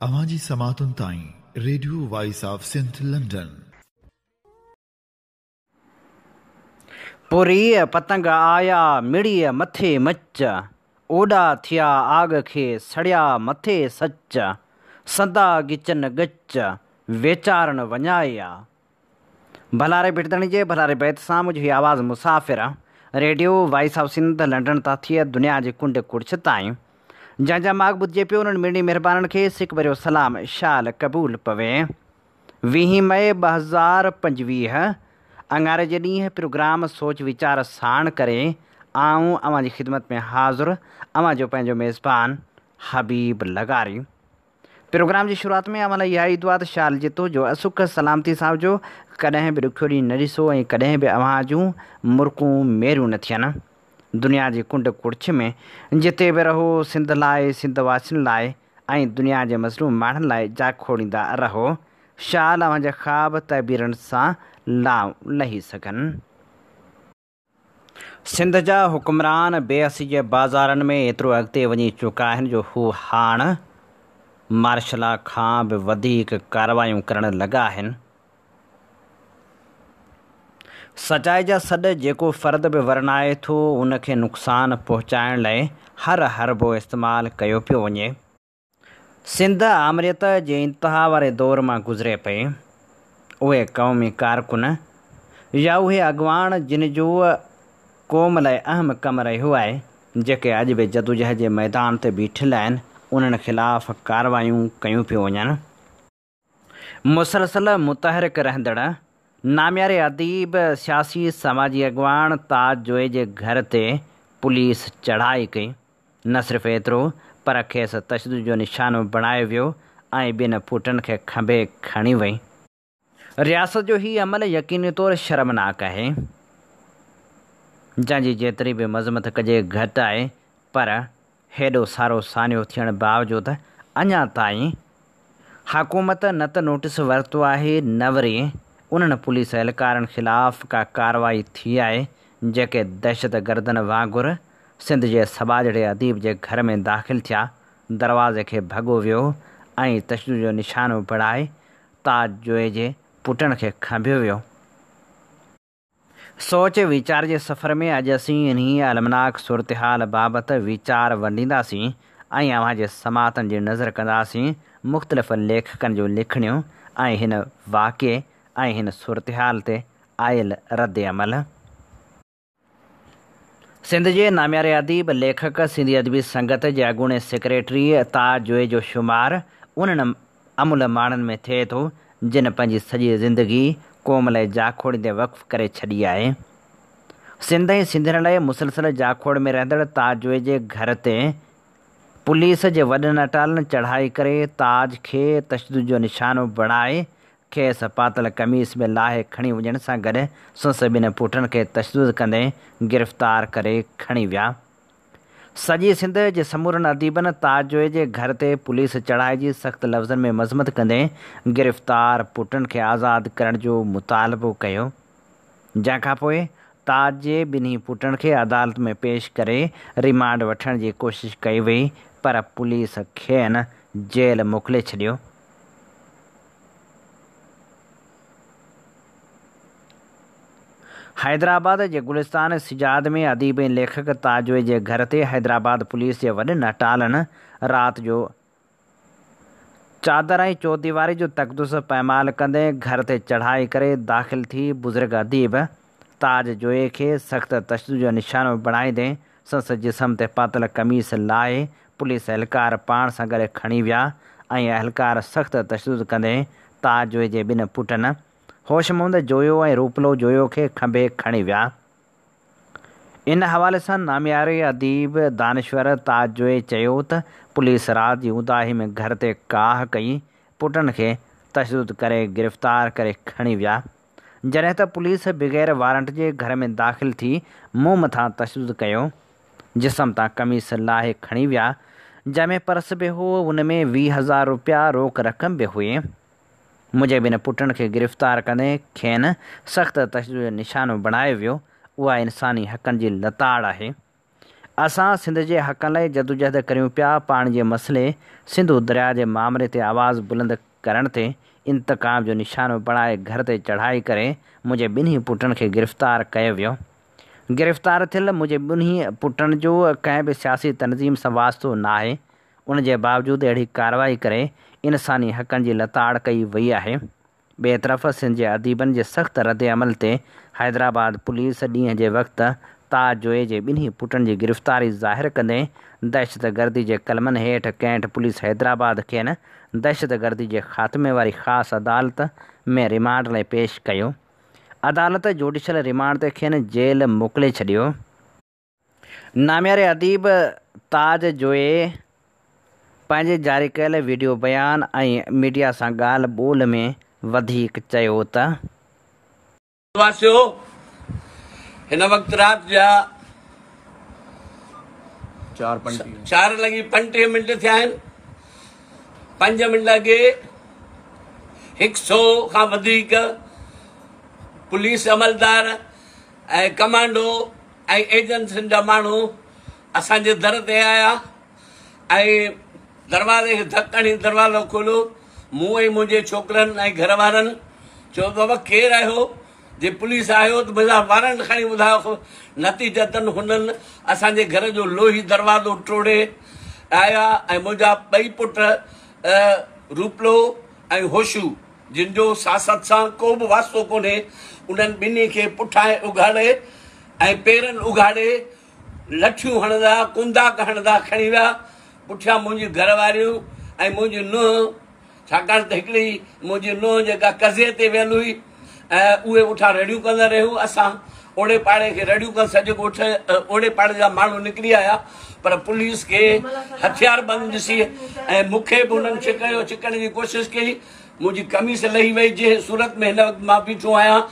اوهان جي سماعتن تائين radio voice of Sindh London. پوريء پتنگ آيا، مڙيء مٿي مچ، اوڏا ٿيا آڳ کي، سڙيا مٿي سچ، سندا ڳچن ڳچ، ويچارن وڃايا. ڀلاري ڀٽ ڌڻي جي ڀلاري بيت سان منهنجو هي آواز مسافر radio voice of Sindh London تان ٿي دنيا جي ڪنڊ ڪڙڇ تائين جنهن جا ماڳ ٻڌجي پيو انهن مڙني مهربانن کي سڪ ڀريو سلام شال قبول پوي. ويهين مئي 2025 اڱاري جي ڏينهن پروگرام سوچ ويچار ساڻ ڪري آئون اوهان جي خدمت ۾ حاضر اوهان جو پنهنجو ميزبان حبيب لغاري. پروگرام جي شروعات ۾ اوهان لاء اها ئي دعا ته شال جت هجو سک سلامتي سان هجو، ڪڏهن به ڏکيو ڏينهن نه ڏسو ۽ ڪڏهن به اوهان جون مرڪون ميريون نه ٿين. دنيا جي ڪنڊ ڪڙڇ ۾ جتي به رهو سنڌ لاء، سنڌ واسين لاء ۽ دنيا جي مظلوم ماڻهن لاء جاکوڙيندا رهو. شال اوهان جا خواب تعبيرن سان لائون لهي سگهن. سنڌ جا حڪمران بي حسي جي بازارن ۾ ايترو اڳتي وڃي چڪا آهن جو هو هاڻ مارشلا کان به وڌيڪ ڪارروايون ڪرڻ لڳا آهن. سچائي جا سڏ جيڪو فرد به ورنائي ٿو ان کي نقصان پهچائڻ لاء هر حربو استعمال ڪيو پيو وڃي. سنڌ آمريت جي انتها واري دور مان گذري پئي. اهي قومي ڪارڪن يا اهي اڳواڻ جن جو قوم لاء اهم ڪم رهيو آهي، جيڪي اڄ به جدوجهد جي ميدان تي بيٺل آهن، انهن خلاف ڪارروايون ڪيون پيون وڃن. مسلسل متحرڪ رهندڙ نامياري اديب، سياسي سماجي اڳواڻ تاج جويي جي گهر تي پوليس چڙهائي ڪئي. نه صرف ايترو پر کيس تشدد جو نشانو بڻايو ويو ۽ ٻن پٽن کي کنڀي کڻي وئي. رياست جو هي عمل يقيني طور شرمناڪ آهي، جنهن جي جيتري به مذمت ڪجي گهٽ آهي پر هيڏو سارو سانحو ٿيڻ باوجود اڃا تائين حڪومت نه ته نوٽيس ورتو آهي نه وري انهن پوليس اهلڪارن خلاف ڪا ڪارروائي ٿي آهي جيڪي دهشتگردن وانگر سنڌ جي سٻاجهڙي اديب جي گهر ۾ داخل ٿيا، دروازي کي ڀڳو ويو ۽ تشدد جو نشانو بڻائي تاج جويي جي پٽن کي کنڀيو ويو. سوچ ويچار جي سفر ۾ اڄ اسين انهيء المناڪ صورتحال بابت ويچار ونڊينداسين ۽ اوهان جي سماعتن جي نذر ڪنداسين مختلف ليکڪن جون لکڻيون ۽ هن واقعي ۽ هن صورتحال تي آيل ردعمل. سنڌ جي نامياري اديب، ليکڪ، سنڌي ادبي سنگت جي اڳوڻي سيڪريٽري تاج جويي جو شمار انهن املهه ماڻهن ۾ ٿئي ٿو، جن پنهنجي سڄي زندگي قوم لاء جاکوڙيندي وقف ڪري ڇڏي آهي. سنڌ ۽ سنڌين لاء مسلسل جاکوڙ ۾ رهندڙ تاج جويي جي گهر تي پوليس جي وڏن اٽالن چڙهائي ڪري تاج کي تشدد جو نشانو بڻائي کيس پاتل قميص به لاهي کڻي وڃڻ سان گڏ سندس ٻن پٽن کي تشدد ڪندي گرفتار ڪري کڻي ويا. سڄي سنڌ جي سمورن اديبن تاج جويي جي گهر تي پوليس چڙهائي جي سخت لفظن ۾ مذمت ڪندي گرفتار پٽن کي آزاد ڪرڻ جو مطالبو ڪيو. جنهن کانپوء تاج جي ٻنهي پٽن کي عدالت ۾ پيش ڪري ريمانڊ وٺڻ جي ڪوشش ڪئي وئي پر پوليس کين جيل موڪلي ڇڏيو. حيدرآباد جي گلستان سجاد ۾ اديب ۽ ليکڪ تاج جويي جي گهر تي حيدرآباد پوليس جي وڏن اٽالن رات جو چادر ۽ چوديواري جو تقدس پائمال ڪندي گهر تي چڙهائي ڪري داخل ٿي بزرگ اديب تاج جويي کي سخت تشدد جو نشانو بڻائيندي سندس جسم تي پاتل قميص لاهي پوليس اهلڪار پاڻ سان گڏ کڻي ويا ۽ اهلڪار سخت تشدد ڪندي تاج جويي جي ٻن پٽن هوش محمد جويو ۽ روپلو جويو کي کنڀي کڻي ويا. ان حوالي سان نامياري اديب دانشور تاج جويي چيو ته پوليس رات جي اونداهي ۾ گهر تي ڪاهه ڪئي پٽن کي تشدد ڪري گرفتار ڪري کڻي ويا. جڏهن ته پوليس بغير وارنٽ جي گهر ۾ داخل ٿي مون مٿان تشدد ڪيو، جسم تان قميص لاهي کڻي ويا، جنهن ۾ پرس به هو، ان ۾ 20 هزار روپيا روڪ رقم به هئي. منهنجي ٻن پٽن کي گرفتار ڪندي کين سخت تشدد جو نشانو بڻايو ويو، اها انساني حقن جي لتاڙ آهي. اسان سنڌ جي حقن لاء جدوجهد ڪريون پيا، پاڻي جي مسئلي، سنڌو درياء جي مامري تي آواز بلند ڪرڻ تي انتقام جو نشانو بڻائي گهر تي چڙهائي ڪري منهنجي ٻنهي پٽن کي گرفتار ڪيو ويو. گرفتار ٿيل منهنجي ٻنهي پٽن جو ڪنهن به سياسي تنظيم سان واسطو ناهي، ان جي باوجود اهڙي ڪارروائي ڪري انساني حقن جي لتاڙ ڪئي وئي آهي. ٻئي طرف سنڌ جي اديبن جي سخت ردعمل تي حيدرآباد پوليس ڏينهن جي وقت تاج جويي جي ٻنهي پٽن جي گرفتاري ظاهر ڪندي دهشتگردي جي قلمن هيٺ ڪينٽ پوليس حيدرآباد کين دهشتگردي جي خاتمي واري خاص عدالت ۾ ريمانڊ لاء پيش ڪيو. عدالت جوڊيشل ريمانڊ تي کين جيل موڪلي ڇڏيو. نامياري اديب تاج جويي پنهنجي جاري ڪيل وڊيو بيان ۽ ميڊيا سان ڳالهه ٻولهه ۾ وڌيڪ چيو ته. واسيو! هن وقت رات جا چار لڳي 35 منٽ ٿيا آهن. پنج منٽ اڳي هڪ سو کان وڌيڪ پوليس عملدار ۽ ڪمانڊو ۽ ايجنسين جا ماڻهو اسان جي در تي آيا ۽ دروازي کي ڌڪ هڻي دروازو کوليو. مون ۽ منهنجي ڇوڪرن ۽ گهر وارن چيو بابا ڪير آهيو؟ جي پوليس آهيو ته بلا وارنٽ کڻي ٻڌايو. نتيجتن هنن اسان جي گهر جو لوهي دروازو ٽوڙي آيا ۽ منهنجا ٻئي پٽ روپلو ۽ هوشو جن جو سياست سان ڪو به واسطو ڪونهي، انهن ٻنهي کي پٺائين اگهاڙي ۽ پيرن اگهاڙي لٺيون هڻندا، ڪنداق هڻندا کڻي ويا. پٺيان منهنجي گهر واريون ۽ منهنجي نونهن، ڇاڪاڻ ته هڪڙي منهنجي نونهن جيڪا قضيي تي ويل هئي، اهي پٺيان رڙيون ڪندا رهيون. اسان اوڙي پاڙي کي رڙيون ڪن سڄي ڳوٺ اوڙي پاڙي جا ماڻهو نڪري آيا پر پوليس کي هٿياربند ڏسي ۽ مون کي به انهن ڇڪيو، ڇڪڻ جي ڪوشش ڪئي. منهنجي قميص لهي وئي جنهن صورت ۾ هن وقت مان بيٺو آهيان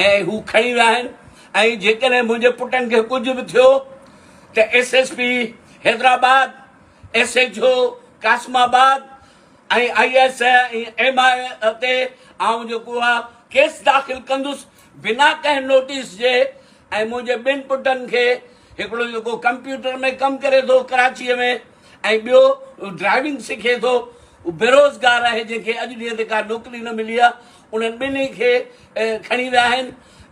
۽ هو کڻي ويا آهن ۽ جيڪڏهن منهنجي پٽن کي ڪجهه به ٿيو ته S S P Hyderabad, S H O Qasimabad ۽ I S I ۽ M I تي آئون جيڪو آ ڪيس داخل ڪندس بنا ڪنهن نوٽيس جي ۽ منهنجي ٻن پٽن کي هڪڙو جيڪو ڪمپيوٽر ۾ ڪم ڪري ٿو ڪراچيء ۾ ۽ ٻيو ڊرائيونگ سکي ٿو بيروزگار آهي جنهن کي اڄ ڏينهن تي ڪا نوڪري نه ملي آهي انهن ٻنهي کي کڻي ويا آهن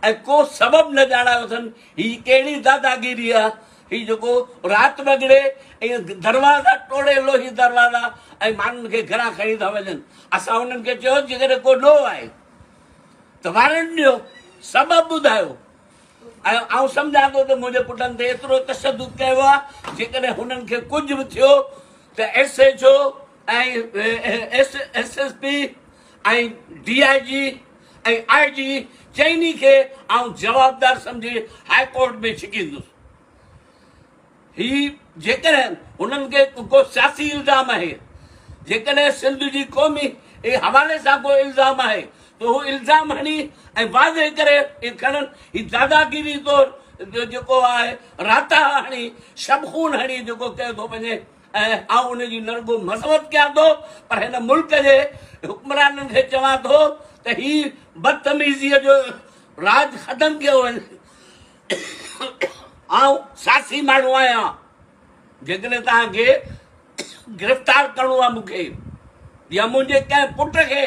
۽ ڪو سبب نه ڄاڻايو اٿن هي ڪهڙي داداگيري آهي هي جيڪو رات وڳڙي ۽ دروازا ٽوڙي لوهي دروازا ۽ ماڻهن کي گهران کڻي ٿا وڃن اسان انهن کي چيو جيڪڏهن ڪو ڏوهه آهي ته وارنٽ ڏيو، سبب ٻڌايو ۽ آئون سمجهان ٿو ته منهنجي پٽن تي ايترو تشدد ڪيو آهي، جيڪڏهن هنن کي ڪجهه به ٿيو ته S H O ۽ S S P ۽ D I G ۽ I جي چئني کي آئون جوابدار سمجهي هاء ڪورٽ ۾ ڇڪيندس. هي جيڪڏهن هنن کي ڪو سياسي الزام آهي، جيڪڏهن سنڌ جي قومي حوالي سان ڪو الزام آهي ته هو الزام هڻي ۽ واضح ڪري کڻن. هي داداگيري طور جيڪو آهي راتاها هڻي، شبخون هڻي جيڪو ڪيو ٿو وڃي ۽ آئون ان جي نه رڳو مذمت ڪيان ٿو پر هن ملڪ جي حڪمرانن کي چوان ٿو ته هي بدتميزيء جو راڄ ختم ڪيو وڃي. آئون سياسي ماڻهو آهيان، جيڪڏهن توهان کي گرفتار ڪرڻو آهي مون کي يا منهنجي ڪنهن پٽ کي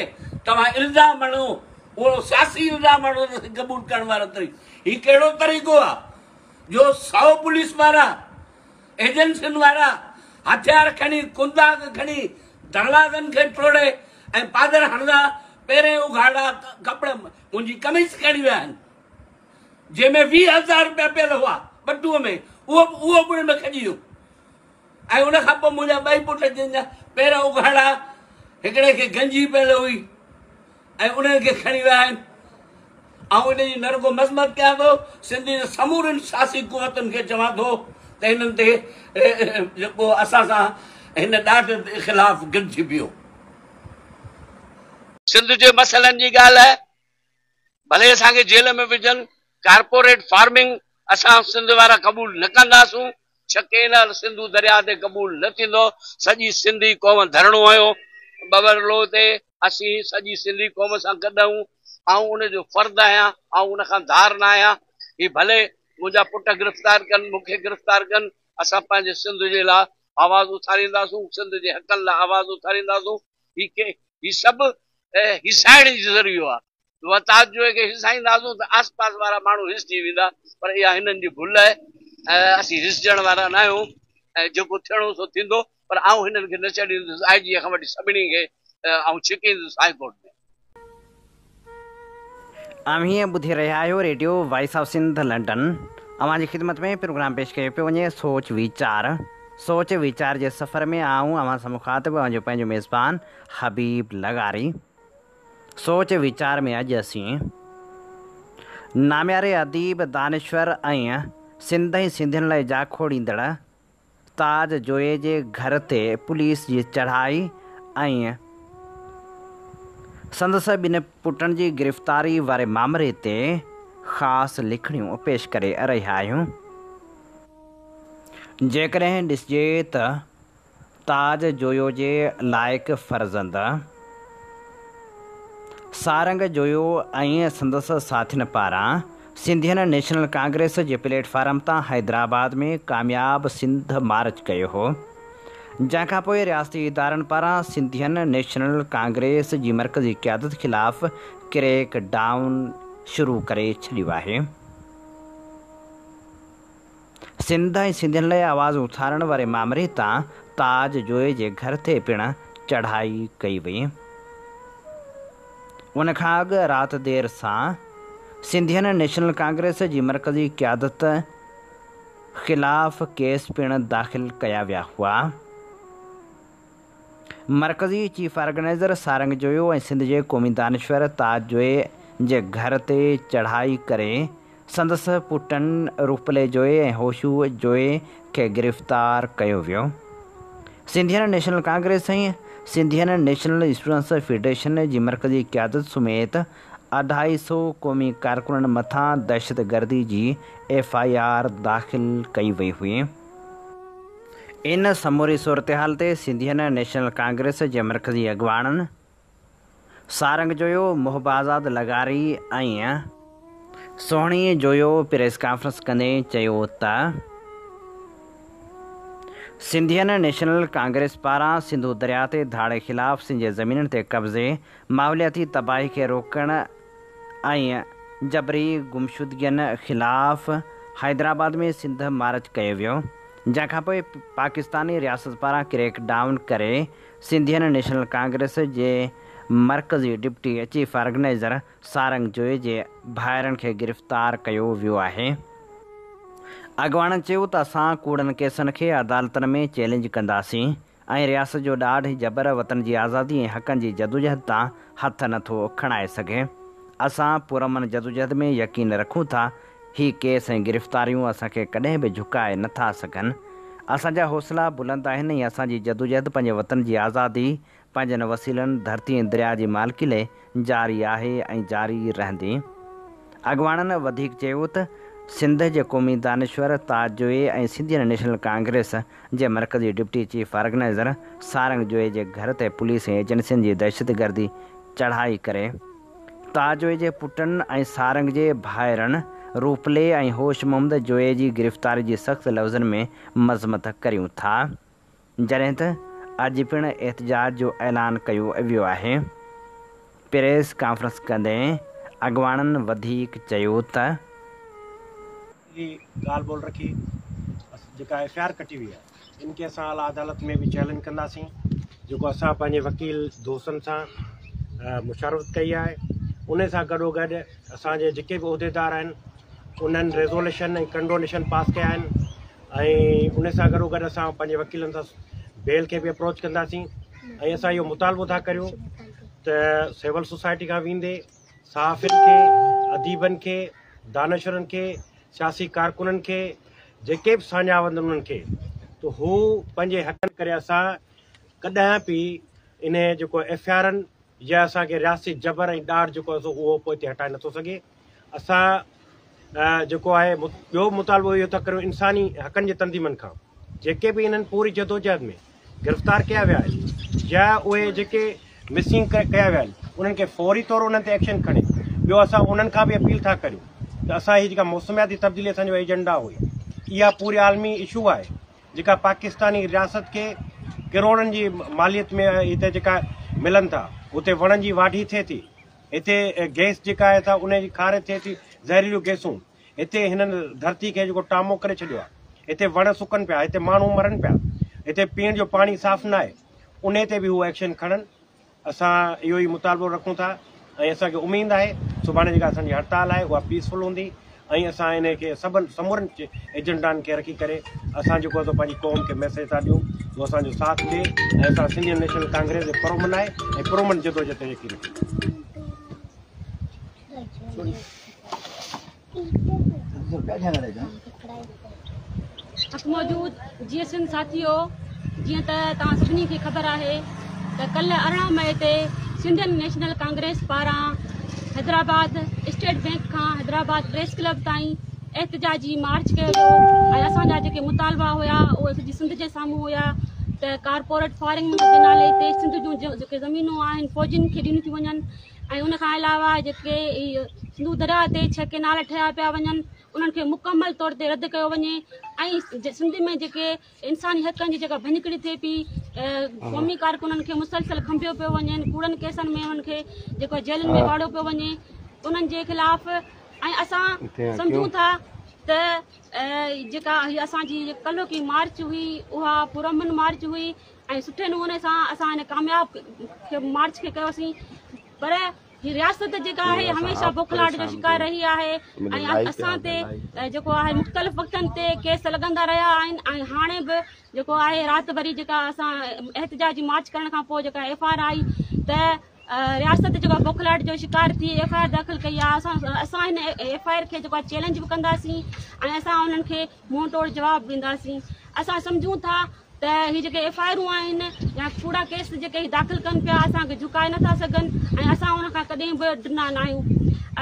توهان الزام هڻو، اهو سياسي الزام هڻو ته اسين قبول ڪرڻ وارا طريقو هي ڪهڙو طريقو آهي جو 100 پوليس وارا ايجنسين وارا هٿيار کڻي ڪنداق کڻي دروازن کي ٽوڙي ۽ پادر هڻندا پيرين اگهاڙا ڪپڙا منهنجي قميص کڻي ويا آهن. جنهن ۾ 20 هزار رپيا پيل هئا ٻٽونء ۾ اهو اهو به ان ۾ کڄي ويو ۽ ان کان پوء منهنجا ٻئي پٽ جن جا پير اگهاڙا هڪڙي کي گنجي پيل هئي ۽ انهن کي کڻي ويا آهن. آئون ان جي نه رڳو مذمت ڪيان ٿو سنڌ جي سمورين سياسي قوتن کي چوان ٿو ته هنن تي جيڪو اسان سان هن ڏاڍ خلاف گڏ ٿي بيهو. سنڌ جي مسئلن جي ڳالهه ڀلي اسان کي جيل ۾ وجهن، ڪارپوريٽ فارمنگ اسان سنڌ وارا قبول نه ڪنداسون، ڇهه ڪئنال سنڌو درياء تي قبول نه ٿيندو، سڄي سنڌي قوم ڌرڻو هنيو ٻٻرلوء تي، اسين سڄي سنڌي قوم سان گڏ آهيون، آئون ان جو فرد آهيان، آئون ان کان ڌار نه آهيان، هي ڀلي منهنجا پٽ گرفتار ڪن، مون کي گرفتار ڪن. اسان پنهنجي سنڌ جي لاء آواز اٿارينداسون، سنڌ جي حقن لاء آواز اٿارينداسون. هي ڪي هي سڀ هيسائڻ جو ذريعو آهي. تاج جويي کي هيسائينداسون ته آس پاس وارا ماڻهو هيسجي ويندا، پر اها هنن جي ڀل آهي. اسين هيسجڻ وارا نه آهيون ۽ جيڪو ٿيڻو سو ٿيندو، پر آئون هنن کي نه ڇڏيندس. آء جي کان وٺي سڀني کي آئون ڇڪيندس هاء ڪورٽ ۾. اوهين ٻڌي رهيا آهيو radio voice of Sindh London. اوهان جي خدمت ۾ پروگرام پيش ڪيو پيو وڃي سوچ ويچار. سوچ ويچار جي سفر ۾ آئون اوهان سان مخاطب اوهان جو پنهنجو ميزبان حبيب لغاري. سوچ ويچار ۾ اڄ اسين نامياري اديب، دانشور ۽ سنڌ ۽ سنڌين لاء جاکوڙيندڙ تاج جويي جي گهر تي پوليس جي چڙهائي ۽ سندس ٻن پٽن جي گرفتاري واري مامري تي خاص لکڻيون پيش ڪري رهيا آهيون. جيڪڏهن ڏسجي ته تاج جويو جي لائق فرزند سارنگ جويو ۽ سندس ساٿين پاران سنڌين نيشنل ڪانگريس جي پليٽ فارم تان حيدرآباد ۾ ڪامياب سنڌ مارچ ڪيو هو، جنهن کان پوء رياستي ادارن پاران سنڌين نيشنل ڪانگريس جي مرڪزي قيادت خلاف ڪريڪ ڊائون شروع ڪري ڇڏيو آهي. سنڌ ۽ سنڌين لاء آواز اٿارڻ واري مامري تان تاج جويي جي گهر تي پڻ چڙهائي ڪئي وئي. ان کان اڳ رات دير سان سنڌين نيشنل ڪانگريس جي مرڪزي قيادت خلاف ڪيس پڻ داخل ڪيا ويا هئا. مرڪزي چيف آرگنائيزر سارنگ جويو ۽ سنڌ جي قومي دانشور تاج جويي جي گهر تي چڙهائي ڪري سندس پٽن روپلي جويي ۽ هوشو جويي کي گرفتار ڪيو ويو. سنڌين نيشنل ڪانگريس ۽ سنڌين نيشنل اسٽوڊنٽس فيڊريشن جي مرڪزي قيادت سميت اڍائي سئو قومي ڪارڪنن مٿان دهشتگردي جي ايف I R داخل ڪئي وئي هئي. ان سموري صورتحال تي سنڌين نيشنل ڪانگريس جي مرڪزي اڳواڻن سارنگ جويو، محب آزاد لغاري ۽ سهڻي جويو پريس ڪانفرنس ڪندي چيو ته سنڌين نيشنل ڪانگريس پاران سنڌو درياء تي ڌاڙي خلاف سنڌ جي زمينن تي قبضي، ماحولياتي تباهي کي روڪڻ ۽ جبري گمشدگين خلاف حيدرآباد ۾ سنڌ مارچ ڪيو ويو، جنهن کانپوء پاڪستاني رياست پاران ڪريڪ ڊائون ڪري سنڌين نيشنل ڪانگريس جي مرڪزي deputy chief organizer Sarang Joyo جي ڀائرن کي گرفتار ڪيو ويو آهي. اڳواڻن چيو ته اسان ڪوڙن ڪيسن کي عدالتن ۾ چئلينج ڪنداسين ۽ رياست جو ڏاڍ ۽ جبر وطن جي آزادي ۽ حقن جي جدوجهد تان هٿ نه ٿو کڻائي سگهي. اسان پرامن جدوجهد ۾ يقين رکون ٿا، هي ڪيس ۽ گرفتاريون اسان کي ڪڏهن به جهڪائي نه ٿا سگهن. اسان جا حوصلا بلند آهن ۽ اسان جي جدوجهد پنهنجي وطن جي آزادي، پنهنجن وسيلن، ڌرتي ۽ درياء جي مالڪي لئي جاري آهي ۽ جاري رهندي. اڳواڻن وڌيڪ چيو ته سنڌ جي قومي دانشور تاج جويي ۽ سنڌين نيشنل ڪانگريس جي مرڪزي deputy chief organizer Sarang Joyo جي گهر تي پوليس ۽ ايجنسين جي دهشتگردي چڙهائي ڪري تاج جويي جي پٽن ۽ سارنگ جي ڀائرن روپلي ۽ هوش محمد جويي جي گرفتاري جي سخت لفظن ۾ مذمت ڪريون ٿا. جڏهن ته اڄ پڻ احتجاج جو اعلان ڪيو ويو آهي. پريس ڪانفرنس ڪندي اڳواڻن وڌيڪ چيو ته. جي ڳالهه ٻولهه رکي جيڪا ايف I R ڪٽي وئي آهي ان کي اسان اعليٰ عدالت ۾ به چئلينج ڪنداسين جيڪو اسان پنهنجي وڪيل دوستن سان مشاورت ڪئي آهي ان سان گڏو گڏ اسان جي جيڪي به عهديدار آهن انهن ريزوليشن ۽ ڪنڊونيشن پاس ڪيا آهن ۽ ان سان گڏو گڏ اسان پنهنجي وڪيلن سان بيل کي به اپروچ ڪنداسين ۽ اسان اهو مطالبو ٿا ڪريون ته سول سوسائٽي کان ويندي صحافين کي اديبن کي دانشورن کي سياسي ڪارڪنن کي جيڪي به ساڃاهه وند انهن کي ته هو پنهنجي حقن ڪري اسان ڪڏهن به ان جيڪو ايف I آرن يا اسان کي رياستي جبر ۽ ڏاڍ جيڪو آهي سو اهو پوئتي هٽائي نٿو سگهي. اسان جيڪو آهي ٻيو مطالبو اهو ٿا ڪريون انساني حقن جي تنظيمن کان جيڪي به انهن پوري جدوجهد ۾ گرفتار ڪيا ويا آهن يا اهي جيڪي مسنگ ڪيا ويا آهن انهن کي فوري طور انهن تي ايڪشن کڻي ٻيو اسان انهن کان به اپيل ٿا ڪريون ته اسان هي جيڪا موسمياتي تبديلي اسان جو ايجنڊا هئي اها پوري عالمي اشو آهي. جيڪا پاڪستاني رياست کي ڪروڙن جي ماليت ۾ هتي جيڪا ملن ٿا اتي وڻن جي واڍي ٿئي ٿي هتي گئس جيڪا آهي سا ان جي خارج ٿئي ٿي زهريليون گئسون هتي هنن ڌرتي کي جيڪو ٽامو ڪري ڇڏيو آهي هتي وڻ سڪن پيا هتي ماڻهو مرن پيا هتي پيئڻ جو پاڻي صاف ناهي انهي تي به هو ايڪشن کڻن. اسان اهو ئي مطالبو رکون ٿا ۽ اسان کي اميد آهي سڀاڻي جيڪا اسان جي هڙتال آهي اها پيسفل هوندي ۽ اسان انهي کي سڀن سمورن ايجنڊائن کي رکي ڪري اسان جيڪو آهي سو پنهنجي قوم کي ميسيج ٿا ڏيون هو اسان جو ساٿ ڏي ۽ اسان سنڌين نيشنل ڪانگريس جي پرامن آهي ۽ پرامن جدوجهد يقين رکي. حق موجود جيئي سنڌ ساٿيو جيئن ته توهان سڀني کي خبر آهي ته ڪلهه 18 مئي تي سنڌين نيشنل ڪانگريس پاران حيدرآباد اسٽيٽ بئنڪ کان حيدرآباد پريس ڪلب تائين احتجاجي مارچ ڪيو ويو ۽ اسان جا جيڪي مطالبا هيا اهي سڄي سنڌ جي سامهون هيا ته ڪارپوريٽ فارمنگ جي نالي تي سنڌ جون جيڪي زمينون آهن فوجين کي ڏنيون ٿيون وڃن ۽ ان کان علاوه جيڪي سنڌو درياء تي ڇهه ڪينال ٺهيا پيا وڃن انهن کي مڪمل طور تي رد ڪيو وڃي ۽ سنڌ ۾ جيڪي انساني حقن جي جيڪا ڀڃڪڙي ٿئي پئي قومي ڪارڪنن کي مسلسل کنڀيو پيو وڃي ڪوڙن ڪيسن ۾ انهن کي جيڪو جيلن ۾ واڙيو پيو وڃي انهن جي خلاف ۽ اسان سمجهون ٿا ته جيڪا هي اسان جي ڪلهوڪي مارچ هئي اها پرامن مارچ هئي ۽ سٺي نموني سان اسان هن ڪامياب مارچ کي ڪيوسين پر هي رياست جيڪا آهي هميشه بوکلاهٽ جو شڪار رهي آهي ۽ اسان تي جيڪو آهي مختلف وقتن تي ڪيس لڳندا رهيا آهن ۽ هاڻي به جيڪو آهي رات وري جيڪا اسان احتجاجي مارچ ڪرڻ کان پوء جيڪا ايف I R آئي ته رياست جيڪو بوکلاهٽ جو شڪار ٿي ايف I R داخل ڪئي آهي اسان اسان هن ايف I R کي جيڪو چئلينج به ڪنداسين ۽ اسان انهن کي منهن ٽوڙ جواب ڏينداسين اسان سمجهون ٿا ته هي جيڪي ايف I آرون آهن يا ڪوڙا ڪيس جيڪي هي داخل ڪن پيا اسان کي جهڪائي نٿا سگهن ۽ اسان ان کان ڪڏهن به ڊنا ناهيون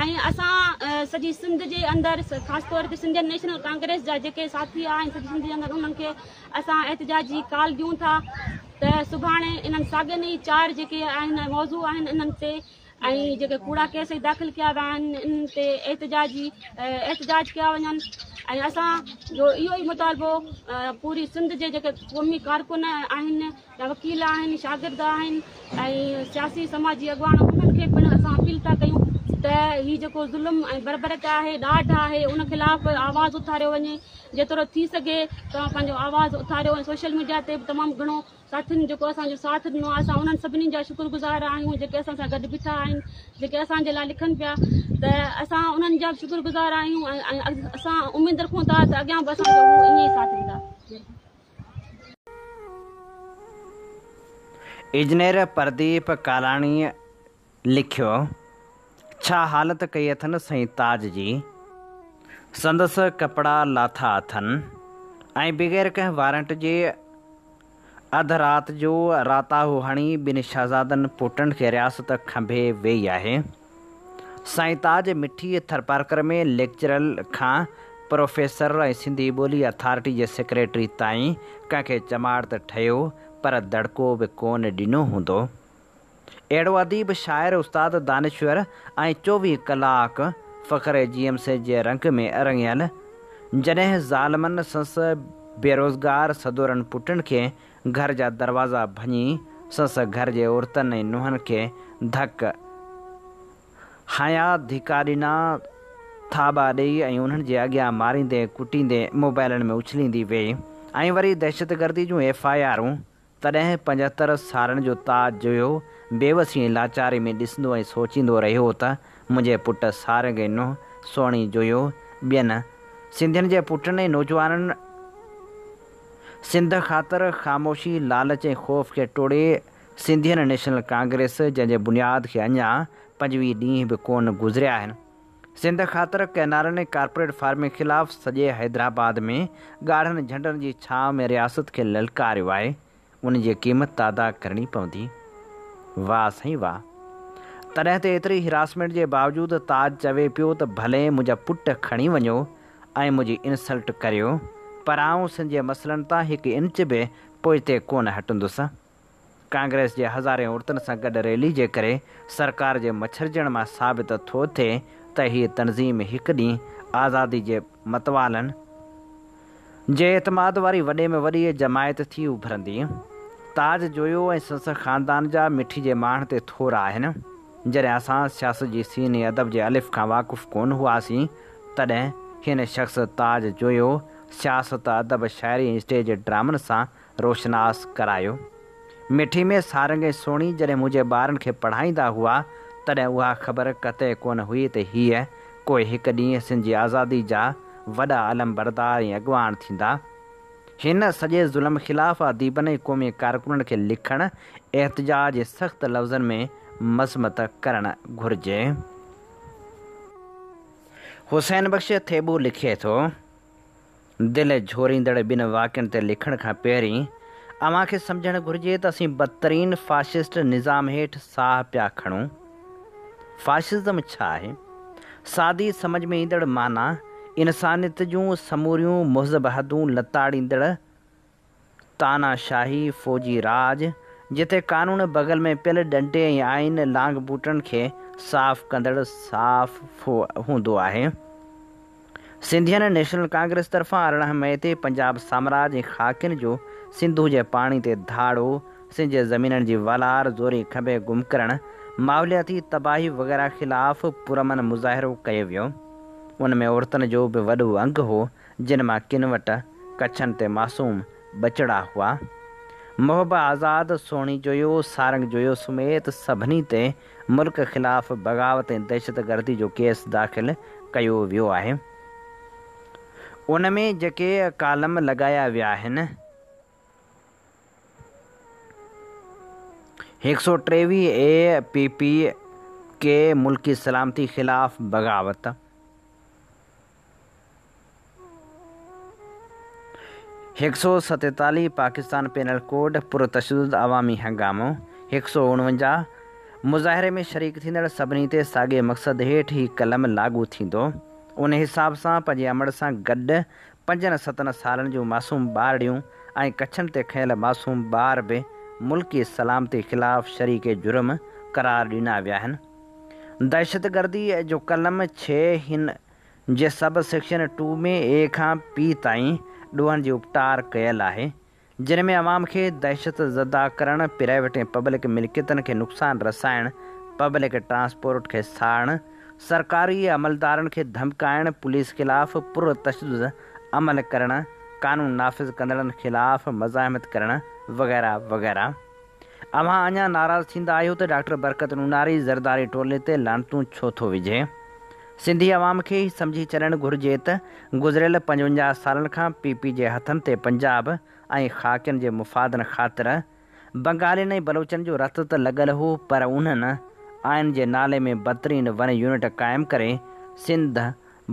۽ اسان سڄي سنڌ جي اندر خاص طور تي سنڌين نيشنل ڪانگريس جا جيڪي ساٿي آهن سڄي سنڌ جي اندر انهن کي اسان احتجاجي ڪال ڏيون ٿا ته سڀاڻي انهن ساڳين ئي چار جيڪي آهن موضوع آهن انهن تي ۽ جيڪي ڪوڙا ڪيس داخل ڪيا ويا آهن انهن تي احتجاجي احتجاج ڪيا وڃن ۽ اسان جو اهو ئي مطالبو پوري سنڌ جي جيڪي قومي ڪارڪن آهن يا وڪيل آهن شاگرد آهن ۽ سياسي سماجي اڳواڻ انهن کي پڻ اسان اپيل ٿا ڪيون ته هي جيڪو ظلم ۽ بربريت آهي ڏاڍ آهي ان خلاف آواز اٿاريو وڃي جيترو ٿي سگهي توهان پنهنجو آواز اٿاريو ۽ سوشل ميڊيا تي به تمام گهڻو ساٿين جيڪو اسان جو ساٿ ڏنو آهي اسان انهن سڀني جا شڪر گذار آهيون جيڪي اسان سان گڏ بيٺا آهن جيڪي اسان جي لاء لکن پيا ته اسان انهن جا به شڪر گذار آهيون ۽ اسان اميد رکون ٿا ته اڳيان به اسان جو هو ائين ئي ساٿ ڏيندا. اجنير پرديپ ڪالاڻيء لکيو، ڇا حالت ڪئي اٿن سائين تاج جي. سندس ڪپڙا لاٿا اٿن ۽ بغير ڪنهن وارنٽ جي اڌ رات جو راتاهو هڻي ٻن شهزادن پوٽن کي رياست کنڀي ويئي آهي. سائين تاج مٺي ٿرپارڪر ۾ ليڪچرر کان پروفيسر ۽ سنڌي ٻولي اٿارٽي جي سيڪريٽري تائين ڪنهن کي چماٽ ته ٺهيو پر دڙڪو به ڪونه ڏنو هوندو. اهڙو اديب، شاعر، استاد، دانشور ۽ 24 ڪلاڪ فخر جي ايم سيد جي رنگ ۾ رڱيل، جڏهن ظالمن سندس بيروزگار سدورن پٽن کي گهر جا دروازا ڀڃي سندس گهر جي عورتن ۽ نونهن کي ڌڪ هنيا، ڌڪا ڏنا، ٿاٻا ڏئي ۽ انهن جي اڳيان ماريندي ڪٽيندي موبائلن ۾ اڇليندي ويئي ۽ وري دهشتگردي جون ايف I آرون تڏهن 75 سالن جو تاج جويو بيوسي ۽ لاچاري ۾ ڏسندو ۽ سوچيندو رهيو ته منهنجي پٽ سارنگ ۽ نونهن سهڻي جويو ٻين سنڌين جي پٽن ۽ نوجوانن سنڌ خاطر خاموشي، لالچ ۽ خوف کي ٽوڙي سنڌين نيشنل ڪانگريس جنهن جي بنياد کي اڃا 25 ڏينهن به ڪونه گذريا آهن، سنڌ خاطر ڪئنالن ۽ ڪارپوريٽ فارمنگ خلاف سڄي حيدرآباد ۾ ڳاڙهن جهنڊن جي ڇانو ۾ رياست کي للڪاريو آهي، ان جي قيمت ته ادا ڪرڻي پوندي. واهه سائين واهه. تڏهن ته ايتري هراسمينٽ جي باوجود تاج چوي پيو ته ڀلي منهنجا پٽ کڻي وڃو ۽ منهنجي انسلٽ ڪريو پر آئون سنڌ جي مسئلن تان هڪ انچ به پوئتي ڪونه هٽندس. ڪانگريس جي هزارين عورتن سان گڏ ريلي جي ڪري سرڪار جي مڇرجڻ مان ثابت ٿو ٿئي ته هيء تنظيم هڪ ڏينهن آزادي جي متوالن جي اعتماد واري وڏي ۾ وڏي جماعت ٿي اڀرندي. تاج جويو ۽ سندس خاندان جا مٺي جي ماڻ تي ٿورا آهن. جڏهن اسان سياست جي سين ۽ ادب جي الف کان واقف ڪونه هئاسين، تڏهن هن شخص تاج جويو سياست، ادب، شاعري ۽ اسٽيج ڊرامن سان روشناس ڪرايو. مٺي ۾ سارنگ ۽ سهڻي جڏهن منهنجي ٻارن کي پڙهائيندا هئا، تڏهن اها خبر قطعي ڪونه هئي ته هيء ڪوئي هڪ ڏينهن سنڌ جي آزادي جا وڏا علمبردار ۽ اڳواڻ ٿيندا. هن سڄي ظلم خلاف اديبن ۽ قومي ڪارڪنن کي لکڻ، احتجاج ۽ سخت لفظن ۾ مذمت ڪرڻ گهرجي. حسين بخش ٿيٻو لکي ٿو، دل جهوريندڙ ٻن واقعن تي لکڻ کان پهرين اوهان کي سمجهڻ گهرجي ته اسين بدترين فاشسٽ نظام هيٺ ساهه پيا کڻون. فاشزم ڇا آهي؟ سادي سمجهه ۾ ايندڙ معنيٰ، انسانيت جون سموريون مهذب حدون لتاڙيندڙ تانا شاهي فوجي راڄ، جتي قانون بغل ۾ پيل ڏنڊي ۽ آئين لانگ بوٽن کي صاف ڪندڙ صاف هوندو آهي. سنڌين نيشنل ڪانگريس طرفان 18 مئي تي پنجاب سامراج ۽ خاڪين جو سنڌو جي پاڻي تي ڌاڙو، سنڌ جي زمينن جي والار زوري کنڀي گم ڪرڻ، ماحولياتي تباهي وغيره خلاف پرامن مظاهرو ڪيو ويو. ان ۾ عورتن جو به وڏو انگ هو، جن مان ڪن وٽ ڪڇن تي معصوم ٻچڙا هئا. محب آزاد، سهڻي جويو، سارنگ جويو سميت سڀني تي ملڪ خلاف بغاوت ۽ دهشتگردي جو ڪيس داخل ڪيو ويو آهي. ان ۾ جيڪي ڪالم لڳايا ويا آهن. 123 اي پي پي ڪي ملڪي سلامتي خلاف بغاوت. 147 پاڪستان پينل ڪوڊ پرتشدد عوامي هنگامو، 149 مظاهري ۾ شريڪ ٿيندڙ سڀني تي ساڳئي مقصد هيٺ هي قلم لاڳو ٿيندو. ان حساب سان پنهنجي امڙ سان گڏ پنجن ستن سالن جون معصوم ٻارڙيون ۽ ڪڇن تي کنيل معصوم ٻار به ملڪي سلامتي خلاف شريڪ جرم قرار ڏنا ويا آهن. دهشتگردي جو قلم 6 هن جي سب سيڪشن ٽو ۾ اي کان پي تائين ڏوهن جي اپٽار ڪيل آهي، جن ۾ عوام کي دهشت زده ڪرڻ، پرائيويٽ ۽ پبلڪ ملڪيتن کي نقصان رسائڻ، پبلڪ ٽرانسپورٽ کي ساڙڻ، سرڪاري عملدارن کي ڌمڪائڻ، پوليس خلاف پر تشدد عمل ڪرڻ، قانون نافذ ڪندڙن خلاف مزاحمت ڪرڻ وغيره وغيره. اوهان اڃا ناراض ٿيندا آهيو ته ڊاڪٽر برڪت نوناري زرداري ٽولي تي لعنتون ڇو ٿو وجهي؟ سنڌي عوام کي هي سمجهي ڇڏڻ گهرجي ته گذريل 55 سالن کان پي پي جي هٿن تي پنجاب ۽ خاڪين جي مفادن خاطر بنگالين ۽ بلوچن جو رت ته لڳل هو پر انهن آئين جي نالي ۾ بدترين ون يونٽ قائم ڪري سنڌ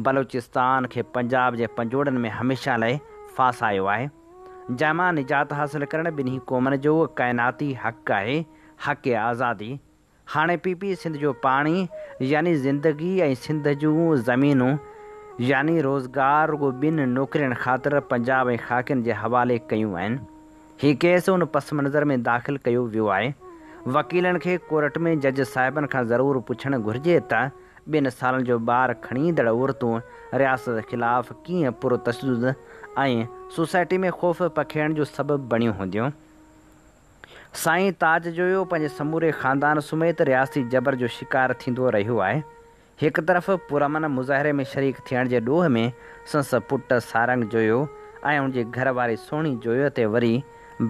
بلوچستان کي پنجاب جي پنجوڙن ۾ هميشه لئه ڦاسايو آهي. جنهن مان نجات حاصل ڪرڻ ٻنهي قومن جو ڪائناتي حق آهي، حق آزادي. هاڻي پي پي سنڌ جو پاڻي يعني زندگي ۽ سنڌ جون زمينون يعني روزگار رڳو ٻن نوڪرين خاطر پنجاب ۽ خاڪين جي حوالي ڪيون آهن. هي ڪيس ان پس منظر ۾ داخل ڪيو ويو آهي. وڪيلن کي ڪورٽ ۾ جج صاحبن کان ضرور پڇڻ گهرجي ته ٻن سالن جو ٻار کڻي ايندڙ عورتون رياست خلاف ڪيئن پرتشدد ۽ سوسائٽي ۾ خوف پکيڙڻ جو سبب بڻيون هونديون. سائين تاج جويو پنهنجي سموري خاندان سميت رياستي جبر جو شڪار ٿيندو رهيو آهي. هڪ طرف پرامن مظاهري ۾ شريڪ ٿيڻ جي ڏوهه ۾ سندس پٽ سارنگ جويو ۽ ان جي گهر واري سهڻي جويو تي وري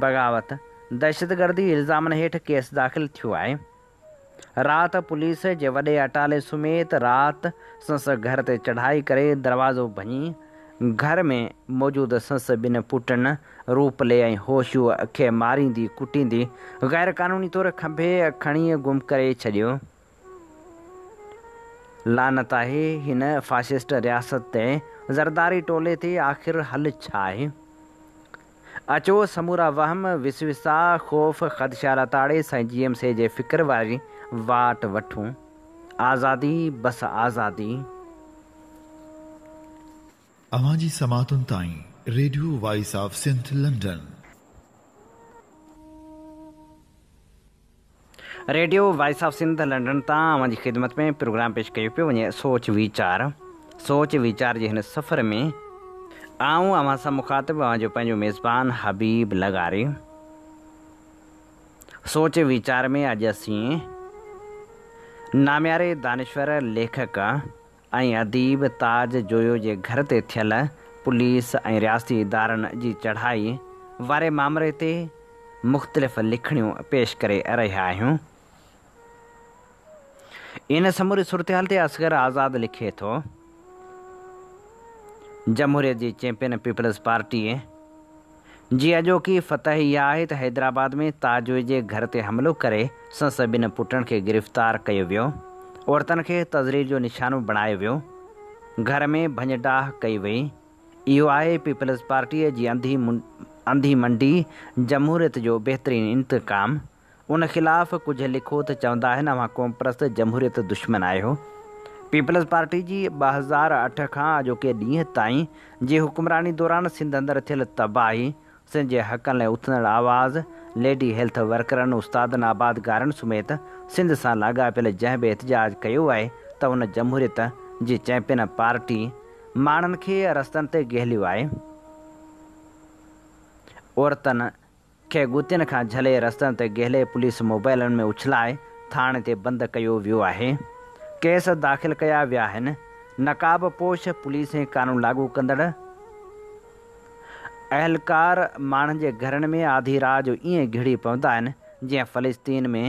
بغاوت، دهشتگردي الزامن هيٺ ڪيس داخل ٿيو آهي. رات پوليس جي وڏي اٽالي سميت رات سندس گهر تي چڙهائي ڪري دروازو ڀڃي گهر ۾ موجود سندس ٻن پٽن روپلي ۽ هوشوء کي ماريندي ڪٽيندي غير قانوني طور کنڀي کڻي گم ڪري ڇڏيو. لعنت آهي هن فاشسٽ رياست تي، زرداري ٽولي تي آخر حل ڇا آهي؟ اچو سمورا وهم، وسوسا، خوف، خدشا لتاڙي سائين جي ايم سيد جي فڪر واري واٽ وٺون. آزادي بس آزادي. اوهان جي سماعتن تائين radio voice of Sindh London. Radio voice of Sindh London تان اوهان جي خدمت ۾ پروگرام پيش ڪيو پيو وڃي سوچ ويچار سوچ ويچار جي هن سفر ۾ آئون اوهان سان مخاطب اوهان جو پنهنجو ميزبان حبيب لغاري. سوچ ويچار ۾ اڄ اسين نامياري دانشور، ليکڪ ۽ اديب تاج جويو جي گهر تي ٿيل پوليس ۽ رياستي ادارن جي چڙهائي واري مامري تي مختلف لکڻيون پيش ڪري رهيا آهيون. ان سموري صورتحال تي اصغر آزاد لکي ٿو، جمهوريت جي چيمپيئن پيپلز پارٽيء جي اڄوڪي فتح اها آهي ته حيدرآباد ۾ تاج جويي جي گهر تي حملو ڪري سندس ٻن پٽن کي گرفتار ڪيو ويو، عورتن کي تذليل جو نشانو بڻايو ويو، گهر ۾ ڀڃ ڊاهه ڪئي وئي. اهو آهي پيپلز پارٽيء جي انڌي منڊي جمهوريت جو بهترين انتقام. ان خلاف ڪجهه لکو ته چوندا آهن اوهان قومپرست جمهوريت دشمن آهيو. پيپلز پارٽي جي 2008 کان اڄوڪي ڏينهن تائين جي حڪمراني دوران سنڌ اندر ٿيل تباهي، سنڌ جي حقن لاء اٿندڙ آواز، ليڊي هيلٿ ورڪرن، استادن، آبادگارن سميت سنڌ سان لاڳاپيل جنهن به احتجاج ڪيو آهي ته ان جمهوريت جي چيمپيئن پارٽي ماڻهن کي رستن تي گهليو آهي. عورتن کي ڳوتين کان جهلي رستن تي گهلي پوليس موبائلن ۾ اڇلائي ٿاڻي تي بند ڪيو ويو آهي. ڪيس داخل ڪيا ويا آهن. نقاب پوش پوليس ۽ قانون لاڳو ڪندڙ اهلڪار ماڻهن جي گهرن ۾ آڌي رات جو ائين گهڙي پوندا آهن جيئن فلسطين ۾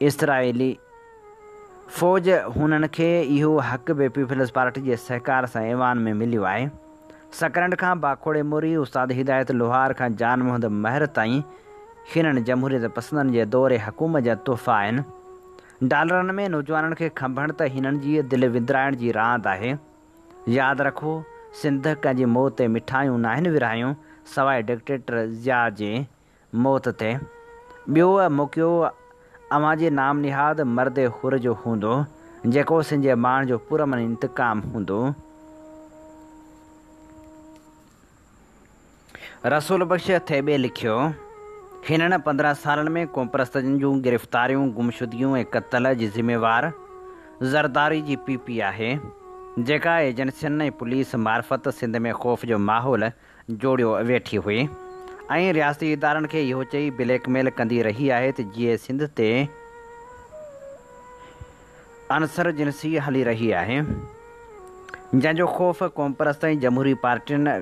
اسرائيلي فوج هنن کي اهو حق به پيپلز پارٽي جي سهڪار سان ايوان ۾ مليو آهي. سڪرنڊ کان باکوڙي موري، استاد هدايت لوهار کان جان محمد مهر تائين هنن جمهوريت پسندن جي دور حڪومت جا تحفا آهن. ڊالرن ۾ نوجوانن کي کنڀڻ ته هنن جي دل وندرائڻ جي راند آهي. ياد رکو سنڌ ڪنهن جي موت تي مٺايون ناهن ورهايون سواء ڊڪٽيٽر ضياء جي. موت تي. ٻيو موقعو اوهان جي نام نهاد مرد حر جو هوندو، جيڪو سنڌ جي ماڻهن جو پرامن انتقام هوندو. رسول بخش ٿيٻي لکيو، هنن 15 سالن ۾ قومپرستن جون گرفتاريون، گمشدگيون ۽ قتل جي ذميوار زرداري جي پي پي آهي، جيڪا ايجنسين ۽ پوليس معرفت سنڌ ۾ خوف جو ماحول جوڙيو ويٺي هئي ۽ رياستي ادارن کي اهو چئي بليڪ ميل ڪندي رهي آهي ته جيئي سنڌ تي عنصر جنسي هلي رهي آهي جنهن جو خوف قومپرست ۽ جمهوري پارٽين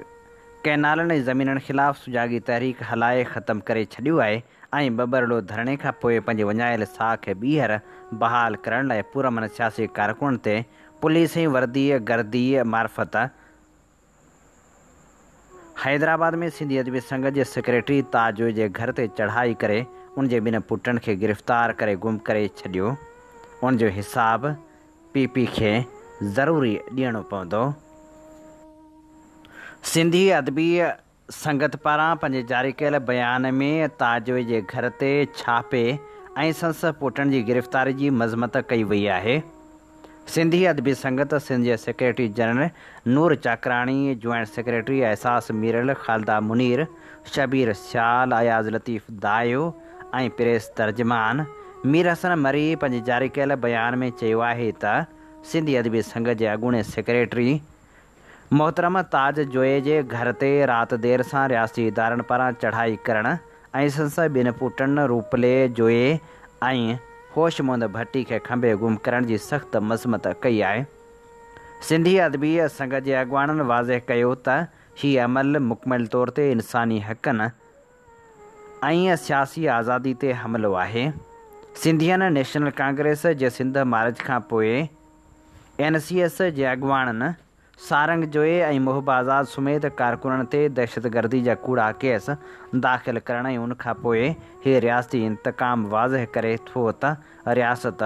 ڪئنالن ۽ زمينن خلاف سجاڳي تحريڪ هلائي ختم ڪري ڇڏيو آهي ۽ ٻٻرلوء ڌرڻي کان پوء پنهنجي وڃايل ساک کي ٻيهر بحال ڪرڻ لاء پرامن سياسي ڪارڪنن تي پوليس ۽ وردي گردي معرفت حيدرآباد ۾ سنڌي ادبي سنگت جي سيڪريٽري تاج جويي جي گهر تي چڙهائي ڪري ان جي ٻن پٽن کي گرفتار ڪري گم ڪري ڇڏيو. ان جو حساب پي پي کي ضروري ڏيڻو پوندو. سنڌي ادبي سنگت پاران پنهنجي جاري ڪيل بيان ۾ تاج جويي جي گهر تي ڇاپي ۽ سندس پٽن جي گرفتاري جي مذمت ڪئي وئي آهي. سنڌي ادبي سنگت سنڌ جي secretary general Noor Chakrani, joint secretary Ehsas Miral, Khalida Munir, Shabbir Sial, Ayaz Latif Dayo ۽ press ترجمان مير حسن مري پنهنجي جاري ڪيل بيان ۾ چيو آهي ته سنڌي ادبي سنگت جي اڳوڻي سيڪريٽري محترم تاج جويي جي گهر تي رات دير سان رياستي ادارن پاران چڙهائي ڪرڻ ۽ سندس ٻن پٽن روپلي جويي ۽ هوش محمد ڀٽي کي کنڀي گم ڪرڻ جي سخت مذمت ڪئي آهي. سنڌي ادبي سنگت جي اڳواڻن واضح ڪيو ته هي عمل مڪمل طور تي انساني حقن ۽ سياسي آزادي تي حملو آهي. سنڌين نيشنل ڪانگريس جي سنڌ مارچ کان پوء اين سي ايس جي اڳواڻن سارنگ جويي ۽ محب آزاد سميت ڪارڪنن تي دهشتگردي جا ڪوڙا ڪيس داخل ڪرڻ ۽ ان کان پوء هي رياستي انتقام واضح ڪري ٿو ته رياست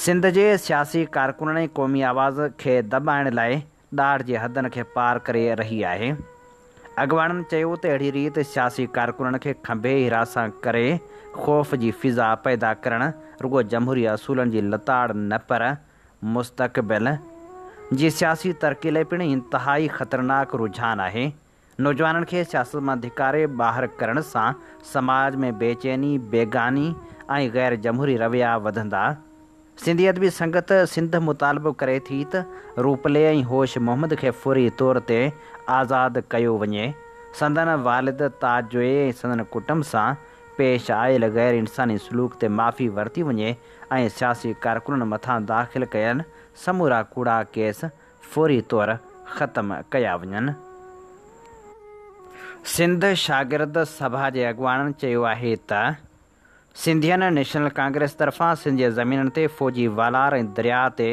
سنڌ جي سياسي ڪارڪنن ۽ قومي آواز کي دٻائڻ لاء ڏاڍ جي حدن کي پار ڪري رهي آهي. اڳواڻن چيو ته اهڙي ريت سياسي ڪارڪنن کي کنڀي هراسان ڪري خوف جي فضا پيدا ڪرڻ رڳو جمهوري اصولن جي لتاڙ نه پر مستقبل جي سياسي ترقي لاء پڻ انتهائي خطرناڪ رجحان آهي. نوجوانن کي سياست مان ڌڪاري ٻاهر ڪرڻ سان سماج ۾ بيچيني، بيگاني ۽ غير جمهوري رويا وڌندا. سنڌي ادبي سنگت سنڌ مطالبو ڪري ٿي ته روپلي ۽ هوش محمد کي فوري طور تي آزاد ڪيو وڃي، سندن والد تاج جويي ۽ سندن ڪٽنب سان پيش آيل غير انساني سلوڪ تي معافي ورتي وڃي ۽ سياسي ڪارڪنن مٿان داخل ڪيل سمورا ڪوڙا ڪيس فوري طور ختم ڪيا وڃن. سنڌ شاگرد سڀا جي اڳواڻن چيو آهي ته سنڌين نيشنل ڪانگريس طرفان سنڌ جي زمينن تي فوجي والار ۽ درياء تي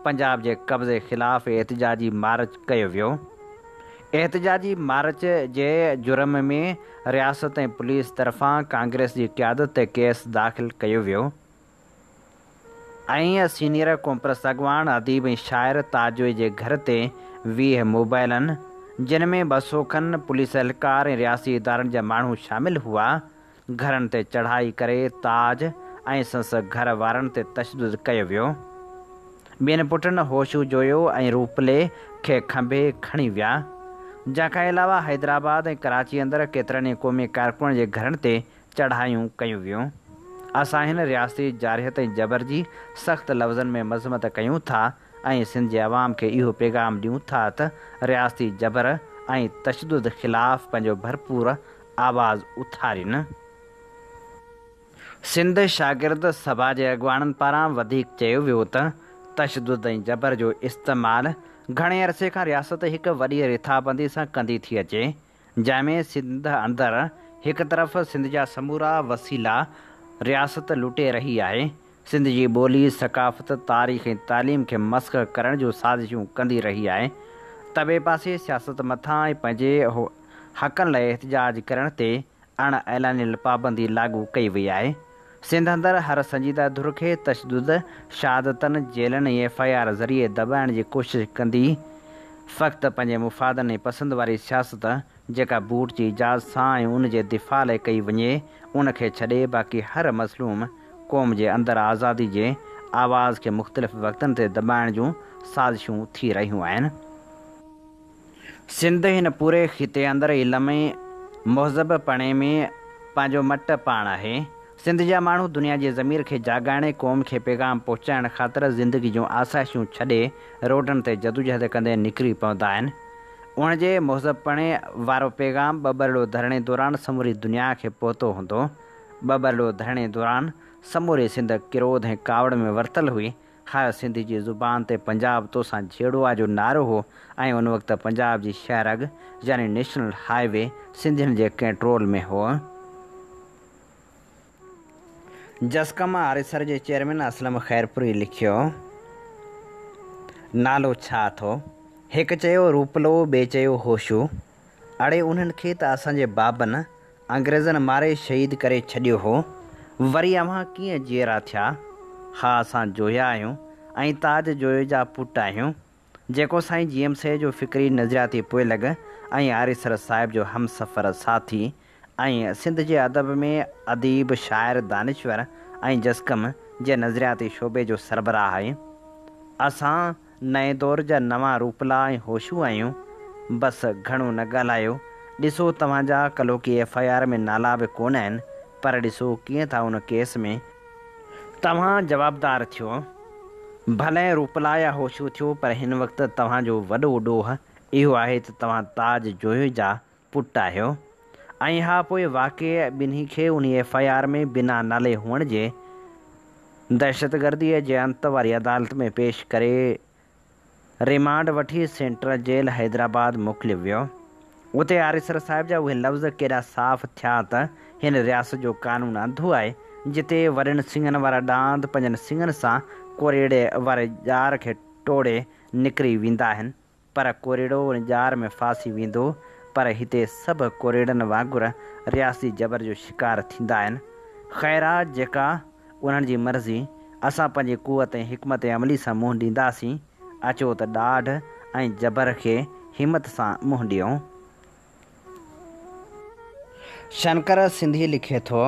پنجاب جي قبضي خلاف احتجاجي مارچ ڪيو ويو. احتجاجي مارچ جي جرم ۾ رياست ۽ پوليس طرفان ڪانگريس جي قيادت تي ڪيس داخل ڪيو ويو ۽ سينيئر قومپرست اڳواڻ اديب ۽ شاعر تاج جويي جي گهر تي 20 موبائلن جن ۾ 200 کن پوليس اهلڪار ۽ رياستي ادارن جا ماڻهو شامل هئا گهرن تي چڙهائي ڪري تاج ۽ سندس گهر وارن تي تشدد ڪيو ويو. ٻن پٽن هوشو جويو ۽ روپلي کي کنڀي کڻي ويا. جنهن کان علاوه حيدرآباد ۽ ڪراچي اندر ڪيترن ئي قومي ڪارڪنن جي گهرن تي چڙهايون ڪيون ويون. اسان هن رياستي جارحيت ۽ جبر جي سخت لفظن ۾ مذمت ڪيون ٿا ۽ سنڌ جي عوام کي اهو پيغام ڏيون ٿا ته رياستي جبر ۽ تشدد خلاف پنهنجو ڀرپور آواز اٿارين. سنڌ شاگرد سڀا جي اڳواڻن پاران وڌيڪ چيو ويو ته تشدد ۽ جبر جو استعمال گهڻي عرصي کان رياست هڪ وڏي رٿابندي سان ڪندي ٿي اچي جنهن ۾ سنڌ اندر هڪ طرف سنڌ جا سمورا وسيلا رياست لٽي رهي آهي، سنڌ جي ٻولي، ثقافت، تاريخ ۽ تعليم کي مسخ ڪرڻ جون سازشون ڪندي رهي آهي ته ٻئي پاسي سياست مٿان ۽ پنهنجي حقن لاء احتجاج ڪرڻ تي اڻ اعلانيل پابندي لاڳو ڪئي وئي آهي. سنڌ اندر هر سنجيده ڌر کي تشدد، شهادتن، جيلن ۽ ايف I R ذريعي دٻائڻ جي ڪوشش ڪندي فقط پنهنجي مفادن ۽ پسند واري سياست جيڪا بوٽ جي اجازت سان ۽ ان جي دفاع لاء ڪئي وڃي ان کي ڇڏي باقي هر مظلوم قوم جي اندر آزادي جي آواز کي مختلف وقتن تي دٻائڻ جون سازشون ٿي رهيون آهن. سنڌ هن پوري خطي اندر علم ۽ مهذب پڻي ۾ پنهنجو مٽ پاڻ آهي. سنڌ جا ماڻهو دنيا جي ضمير کي جاڳائڻ ۽ قوم کي پيغام پهچائڻ خاطر زندگي جون آسائشون ڇڏي روڊن تي جدوجهد ڪندي نڪري پوندا آهن. ان جي مهذب پڻي وارو پيغام ٻٻرلوء ڌرڻي دوران سموري دنيا کي پهتو هوندو. ٻٻرلوء ڌرڻي دوران سموري سنڌ ڪروڌ ۽ ڪاوڙ ۾ ورتل هئي. هر سنڌي جي زبان تي پنجاب توسان جهيڙو آ جو نعرو هو ۽ ان وقت پنجاب جي شاهراهه يعني نيشنل هاء وي سنڌين جي ڪنٽرول ۾ هو. جسقم آريسر جي چيئرمين اسلم خيرپوري لکيو، نالو ڇا اٿو؟ هڪ چيو روپلو ٻئي چيو هوشو. اڙي انهن کي ته اسان جي بابن انگريزن ماري شهيد ڪري ڇڏيو هو، وري اوهان ڪيئن جيئرا ٿيا؟ ها اسان جويا آهيون ۽ تاج جويو جا پٽ آهيون، جيڪو سائين جي ايم سيد جو فڪري نظرياتي پوئلڳ ۽ آريسر صاحب جو همسفر ساٿي ۽ سنڌ جي ادب ۾ اديب، شاعر، دانشور ۽ جسقم جي نظرياتي شعبي جو سربراهه آهي. اسان نئين دور جا نوان روپلا ۽ هوشو آهيون. بس گهڻو نه ڳالهايو. ڏسو توهان جا ڪلهوڪي ايف I R ۾ نالا به ڪونه آهن پر ڏسو ڪيئن ٿا ان ڪيس ۾ توهان جوابدار ٿيو. ڀلي روپلا يا هوشو ٿيو پر هن وقت توهان جو وڏو ڏوهه اهو آهي ته توهان تاج جويو جا پٽ آهيو ۽ ها پوء واقعي ٻنهي کي انهي ايف I R ۾ بنا نالي هئڻ جي دهشتگرديء جي انت واري عدالت ۾ پيش ڪري ريمانڊ وٺي سينٽرل جيل حيدرآباد موڪليو ويو. اتي آريسر صاحب جا اهي لفظ ڪيڏا صاف ٿيا ته هن رياست جو قانون انڌو آهي جتي وڏن سڱن وارا ڏاند پنهنجن سڱن سان ڪوريئڙي واري ڄار کي ٽوڙي نڪري ويندا آهن پر ڪوريئڙو ان ڄار ۾ ڦاسي ويندو، پر هتي سڀ ڪوريئڙن وانگر رياستي جبر جو شڪار ٿيندا آهن. خير آ جيڪا انهن جي مرضي، اسان پنهنجي قوت ۽ حڪمت عملي سان منهن ڏينداسين، اچو ته ڏاڍ ۽ جبر کي همت سان منهن ڏيون. شنڪر سنڌي لکي ٿو،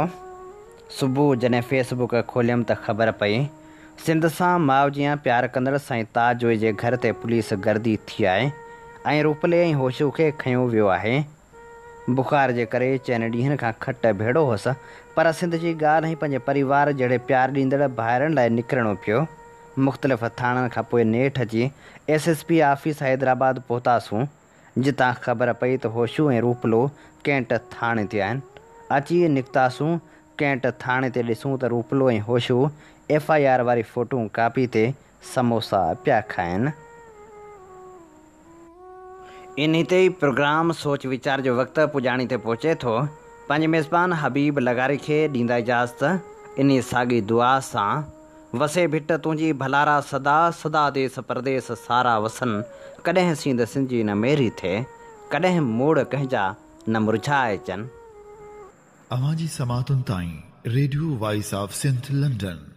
صبح جڏهن فيس بڪ کوليم ته خبر پئي، سنڌ سان ماء جيان پيار ڪندڙ سائين تاج جويي جي گهر تي پوليس گردي ٿي آهي ۽ روپلي ۽ هوشو کي کنيو ويو آهي. بخار جي ڪري چئن ڏينهن کان کٽ ڀيڙو هوس، پر سنڌ جي ڳالهه ۽ پنهنجي پريوار جهڙي پيار ڏيندڙ ڀائرن لاء نڪرڻو پيو. مختلف ٿاڻن کان پوء نيٺ اچي S S P office Hyderabad پهتاسون، جتان خبر پئي ته هوشو ۽ روپلو ڪينٽ ٿاڻي تي آهن. اچي نڪتاسون ڪينٽ ٿاڻي تي ڏسون ته Rooplo ۽ Hosho F I R واري فوٽو ڪاپي تي سموسا پيا کائن. انهي تي ئي پروگرام سوچ ويچار جو وقت پڄاڻي تي پهچي ٿو. پنهنجي ميزبان حبيب لغاري کي ڏيندا اجازت انهي ساڳي دعا سان. وسي ڀٽ تنهنجي ڀلارا سدا سدا ديس پرديس سارا وسن ڪڏهن سينڌ سنڌ جي نه ميري ٿئي ڪڏهن موڙ ڪنهن جا نه مرجهائجن. اوهان جي سماعتن تائين radio voice of Sindh London.